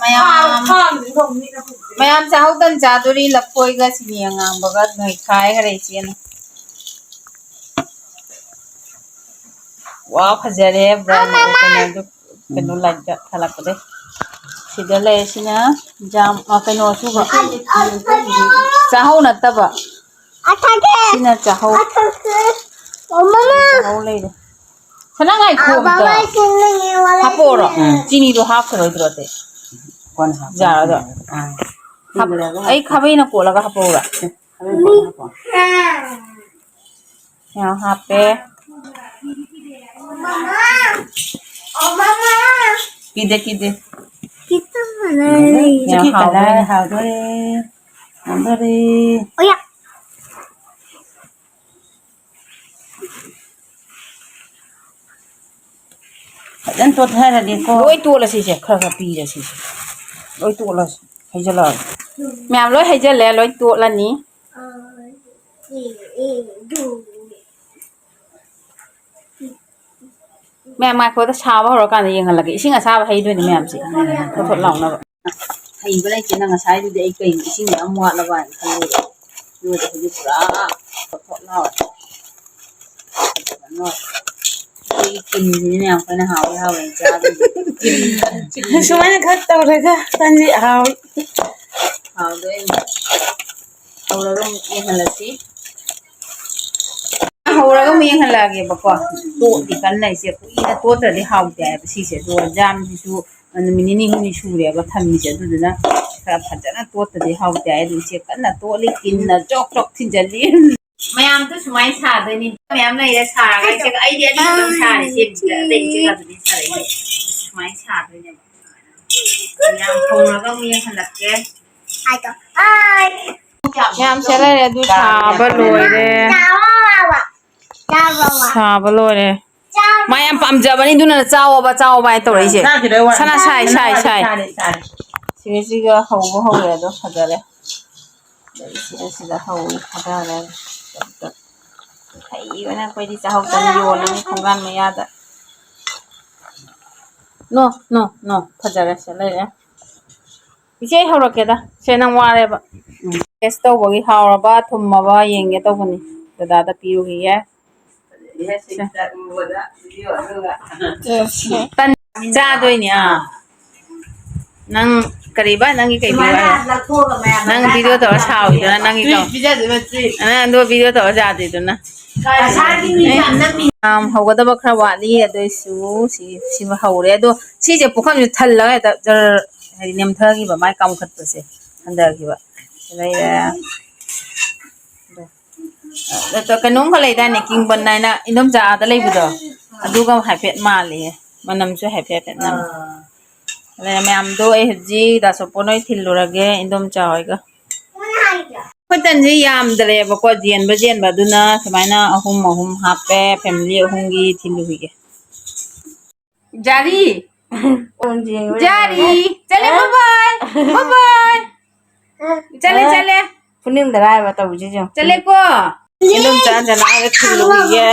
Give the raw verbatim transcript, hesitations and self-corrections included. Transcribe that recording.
ꯃꯌꯥꯝ, ꯃꯌꯥꯝ ꯆꯥꯍꯧꯗꯅ ꯆꯥꯗꯣꯔꯤ, ꯂꯐꯣꯏꯒ ꯆꯤꯅꯤ ꯑꯉꯥꯡꯕꯒ ꯅꯣꯏꯈꯥꯏꯈ꯭ꯔꯦ ꯏꯆꯦꯅ꯫ ꯋꯥ ꯐꯖꯔꯦ, ꯕ꯭ꯔꯥꯎꯟ ꯀꯩꯅꯣꯗꯨ, ꯀꯩꯅꯣ ꯂꯥꯏꯠꯇ ꯊꯥꯜꯂꯛꯄꯗꯩ꯫ ꯁꯤꯗ ꯂꯩꯔꯤꯁꯤꯅ ꯖꯥꯝ, ꯑ, ꯀꯩꯅꯣ ꯑꯁꯨꯕ꯫ ꯆꯥꯍꯧ ꯅꯠꯇꯕ꯫ ꯁꯤꯅ ꯆꯥꯍꯧ꯫ ꯆꯥꯍꯧ ꯂꯩꯔꯦ꯫ ꯁꯅꯥ ꯉꯥꯏꯈꯣ ꯑꯝꯇ꯫ ꯍꯥꯄꯛꯑꯣꯔꯣ? ꯎꯝ꯫ ꯆꯤꯅꯤꯗꯣ ꯍꯥꯞꯈ꯭ꯔꯣꯏꯗ꯭ꯔꯣ ꯑꯇꯩ? ꯀꯣꯟꯅ ꯍꯥꯞꯄꯣ꯫ ꯖꯥꯔꯗꯣ꯫ ꯑꯥ꯫ ꯍꯥꯞ-, ꯑꯩ ꯈꯥꯕꯩꯅ ꯀꯣꯠꯂꯒ ꯍꯥꯞꯄꯛꯎꯔꯥ? ꯈꯥꯕꯩꯅ ꯀꯣꯠꯂꯒ ꯍꯥꯞꯄꯣ꯫ ꯌꯥꯝ ꯍꯥꯞꯄꯦ꯫ ꯀꯤꯗꯦ, ꯀꯤꯗꯦ꯫ ꯌꯥꯝ ꯍꯥꯎꯗꯣꯏꯅꯦ꯫ ꯍꯥꯎꯗꯣꯔꯦ꯫ ꯍꯥꯎꯗꯣꯔꯦ꯫ ꯐꯖꯅ ꯇꯣꯠꯊꯔꯒꯦꯀꯣ꯫ ꯂꯣꯏ ꯇꯣꯠꯂꯁꯤꯁꯦ, ꯈꯔ ꯈꯔ ꯄꯤꯔꯁꯤꯁꯦ꯫ ꯂꯣꯏ ꯇꯣꯠꯂꯁꯤ꯫ ꯍꯩꯖꯜꯂꯛꯑꯒꯦ꯫ ꯃꯌꯥꯝ ꯂꯣꯏ ꯍꯩꯖꯜꯂꯦ, ꯂꯣꯏ ꯇꯣꯠꯂꯅꯤ꯫ ꯃꯌꯥꯝ ꯉꯥꯏꯈꯣꯗ, ꯁꯥꯕ ꯍꯧꯔꯀꯥꯟꯗ ꯌꯦꯡꯍꯜꯂꯒꯦ꯫ ꯏꯁꯤꯡ ꯑꯁꯥꯕ ꯍꯩꯗꯣꯏꯅꯦ ꯃꯌꯥꯝꯁꯦ꯫ ꯊꯣꯠ ꯊꯣꯠ ꯂꯥꯎꯅꯕ꯫ ꯍꯩꯕ ꯂꯩꯇꯦ꯫ ꯅꯪ ꯉꯁꯥꯏꯗꯨꯗꯤ ꯑꯩ ꯀꯩꯅꯣ ꯏꯁꯤꯡ ꯌꯥꯝ ꯋꯥꯠꯂꯕ ꯍꯥꯏꯅ ꯈꯜꯂꯨꯔꯦ꯫ ꯑꯗꯨꯒꯗꯤ ꯍꯧꯖꯤꯛ ꯄꯨꯔꯥ ꯊꯣꯠ ꯊꯣꯠ ꯂꯥꯎꯔꯦ꯫ ꯐꯖꯅ ꯅꯣꯏ꯫ ꯑꯩꯈꯣꯏꯒꯤ ꯀꯤꯝꯁꯤꯅ ꯌꯥꯝ ꯀꯟꯅ ꯍꯥꯎꯋꯦ ꯍꯥꯎꯋꯦꯅ ꯆꯥꯗꯣꯏꯅꯦ꯫ ꯀꯤꯝ ꯀꯟ-, ꯀꯤꯝ ꯁꯨꯃꯥꯏꯅ ꯈꯔ ꯇꯧꯔꯒ ꯇꯟꯁꯦ ꯍꯥꯎꯋꯤ꯫ ꯍꯥꯎꯗꯣꯏꯅꯦ꯫ ꯍꯧꯔꯒ ꯑꯃꯨꯛ ꯌꯦꯡꯍꯜꯂꯁꯤ꯫ ꯍꯧꯔꯒ ꯑꯃꯨꯛ ꯌꯦꯡꯍꯜꯂꯛꯑꯒꯦꯕꯀꯣ꯫ ꯇꯣꯠꯂꯤ ꯀꯟꯅ ꯑꯩꯁꯦ ꯀꯨꯏꯅ ꯇꯣꯠꯇ꯭ꯔꯗꯤ ꯍꯥꯎꯇꯦ ꯍꯥꯏꯕ ꯁꯤꯁꯦ꯫ ꯑꯗꯣ ꯖꯥꯝꯁꯤꯁꯨ ꯅꯨꯃꯤꯠ ꯅꯤꯅꯤ ꯍꯨꯝꯅꯤ ꯁꯨꯔꯦꯕ ꯊꯝꯃꯤꯁꯦ꯫ ꯑꯗꯨꯗꯨꯅ ꯈꯔ ꯐꯖꯅ ꯇꯣꯠꯇꯗꯤ ꯍꯥꯎꯇꯦ ꯍꯥꯏ꯫ ꯑꯗꯨ ꯏꯆꯦ ꯀꯟꯅ ꯇꯣꯠꯂꯤ, ꯀꯤꯟꯅ ꯆꯣꯛ ꯆꯣꯛ ꯊꯤꯟꯖꯜꯂꯤ꯫ ꯃꯌꯥꯝꯁꯨ ꯁꯨꯃꯥꯏꯅ ꯁꯥꯗꯣꯏꯅꯤ꯫ ꯃꯌꯥꯝ ꯂꯩꯔꯦ ꯁꯥꯔꯒ ꯏꯆꯦ, ꯑꯩꯗꯤ ꯑꯅꯤꯈꯛꯇꯪ ꯁꯥꯔꯦ ꯏꯆꯦ꯫ ꯑꯇꯩ ꯏꯆꯦ ꯀꯥꯗꯨꯗꯤ ꯁꯥꯔꯛꯏꯁꯦ꯫ ꯁꯨꯃꯥꯏꯅ ꯁꯥꯗꯣꯏꯅꯦꯕ꯫ ꯌꯥꯝ ꯍꯧꯔꯒ ꯑꯃꯨꯛ ꯌꯦꯡꯍꯜꯂꯛꯀꯦ꯫ ꯃꯌꯥꯝꯁꯦ ꯂꯩꯔꯦ, ꯑꯗꯨ ꯁꯥꯕ ꯂꯣꯏꯔꯦ꯫ ꯁꯥꯕ ꯂꯣꯏꯔꯦ꯫ ꯃꯥ ꯌꯥꯝ ꯄꯥꯝꯖꯕꯅꯤ, ꯑꯗꯨꯅ ꯆꯥꯎꯑꯣꯕ, ꯆꯥꯎꯑꯣꯕ ꯍꯥꯏ ꯇꯧꯔꯛꯏꯁꯦ꯫ ꯆꯥꯈꯤꯗꯣꯏ ꯋꯥꯅꯤ꯫ ꯁꯅꯥ ꯁꯥꯏ, ꯁꯥꯏ, ꯁꯥꯏ꯫ ꯁꯥꯔꯦ, ꯁꯥꯔꯦ꯫ ꯁꯤꯒ ꯁꯤꯒ ꯍꯧꯕ ꯍꯧꯔꯦ, ꯑꯗꯣ ꯐꯖꯔꯦ꯫ ꯑꯗꯩ ꯁꯤꯒ ꯁꯤꯒ ꯍꯧꯔꯦ, ꯊꯥꯗꯔꯦ꯫ ꯍꯩꯕꯅ ꯑꯩꯈꯣꯏꯗꯤ ꯆꯥꯍꯧꯗꯅ ꯌꯣꯜꯂꯅꯤ ꯊꯣꯡꯒꯥꯟ ꯃꯌꯥꯗ꯫ ꯅꯣ, ꯅꯣ, ꯅꯣ꯫ ꯐꯖꯔꯦ, ꯁꯤ ꯂꯩꯔꯦ꯫ ꯏꯆꯦ, ꯑꯩ ꯍꯧꯔꯛꯀꯦꯗ꯫ ꯁꯦ, ꯅꯪ ꯋꯥꯔꯦꯕ꯫ ꯎꯝ꯫ ꯇꯦꯁ ꯇꯧꯕꯒꯤ ꯍꯥꯎꯔꯕ ꯊꯨꯝꯃꯕ ꯌꯦꯡꯒꯦ ꯇꯧꯕꯅꯤ꯫ ꯗꯗꯥꯗ ꯄꯤꯔꯨꯈꯤꯒꯦ꯫ ꯇꯟ ꯆꯥꯗꯣꯏꯅꯦ, ꯑꯥ꯫ ꯅꯪ ꯀꯔꯤꯕ? ꯅꯪꯒꯤ ꯀꯩ ꯄꯤꯌꯨ ꯍꯥꯏꯕ? ꯅꯪ ꯚꯤꯗꯤꯑꯣ ꯇꯧꯔ ꯁꯥꯎꯔꯤꯗꯨꯅ ꯅꯪꯒꯤ ꯀꯣ-, ꯅꯪ ꯑꯗꯨ ꯚꯤꯗꯤꯑꯣ ꯇꯧꯔ ꯌꯥꯗ꯭ꯔꯤꯗꯨꯅ꯫ ꯌꯥꯝ ꯍꯧꯒꯗꯕ ꯈꯔ ꯋꯥꯠꯂꯤ, ꯑꯗꯨꯏꯁꯨ ꯁꯤ, ꯁꯤꯃ ꯍꯧꯔꯦ꯫ ꯑꯗꯣ ꯁꯤꯁꯦ ꯄꯨꯈꯝꯁꯦ ꯊꯜꯂꯒ ꯍꯦꯛꯇ ꯖꯔ ꯍꯥꯏꯗꯤ ꯅꯦꯝꯊꯈꯤꯕ, ꯃꯥꯏ ꯀꯥꯝꯈꯠꯄꯁꯦ ꯍꯟꯊꯈꯤꯕ꯫ ꯂꯩꯔꯦ꯫ ꯑꯗꯣ ꯀꯩꯅꯣꯝꯈꯛ ꯂꯩꯗꯥꯏꯅꯦ, ꯀꯤꯡꯕꯟ ꯍꯥꯏꯅ ꯏꯟꯗꯣꯝꯆꯥ ꯑꯥꯗ ꯂꯩꯕꯗꯣ, ꯑꯗꯨꯒ ꯍꯥꯏꯐꯦꯠ ꯃꯥꯜꯂꯤꯍꯦ, ꯃꯅꯝꯁꯨ ꯍꯥꯏꯐꯦꯠ ꯍꯥꯏꯐꯦꯠ ꯅꯝꯃꯤ꯫ ꯑꯗꯨꯅ ꯃꯌꯥꯝꯗꯣ ꯑꯩ ꯍꯧꯖꯤꯛ ꯗꯥ ꯁꯣꯄꯣꯟ ꯍꯣꯏ ꯊꯤꯜꯂꯨꯔꯒꯦ, ꯏꯟꯗꯣꯝꯆꯥ ꯍꯣꯏꯒ꯫ ꯑꯩꯈꯣꯏ ꯇꯟꯁꯦ ꯌꯥꯝꯗ꯭ꯔꯦꯕꯀꯣ, ꯌꯦꯟꯕ ꯌꯦꯟꯕ, ꯑꯗꯨꯅ ꯁꯨꯃꯥꯏꯅ ꯑꯍꯨꯝ ꯑꯍꯨꯝ ꯍꯥꯞꯄꯦ, ꯐꯦꯃꯤꯂꯤ ꯑꯍꯨꯝꯒꯤ ꯊꯤꯜꯂꯨꯈꯤꯒꯦ꯫ ꯖꯥꯔꯤ! ꯖꯥꯔꯤ! ꯆꯠꯂꯦ, bye bye! Bye bye! ꯆꯠꯂꯦ, ꯆꯠꯂꯦ! ꯐꯨꯅꯤꯡꯗꯔꯥ ꯍꯥꯏꯕ ꯇꯧꯔꯤꯁꯦ ꯌꯦꯡꯉꯨ꯫ ꯆꯠꯂꯦꯀꯣ! ꯏꯟꯗꯣꯝꯆꯥ ꯑꯟꯖꯅꯥꯒ ꯊꯤꯜꯂꯨꯈꯤꯒꯦ꯫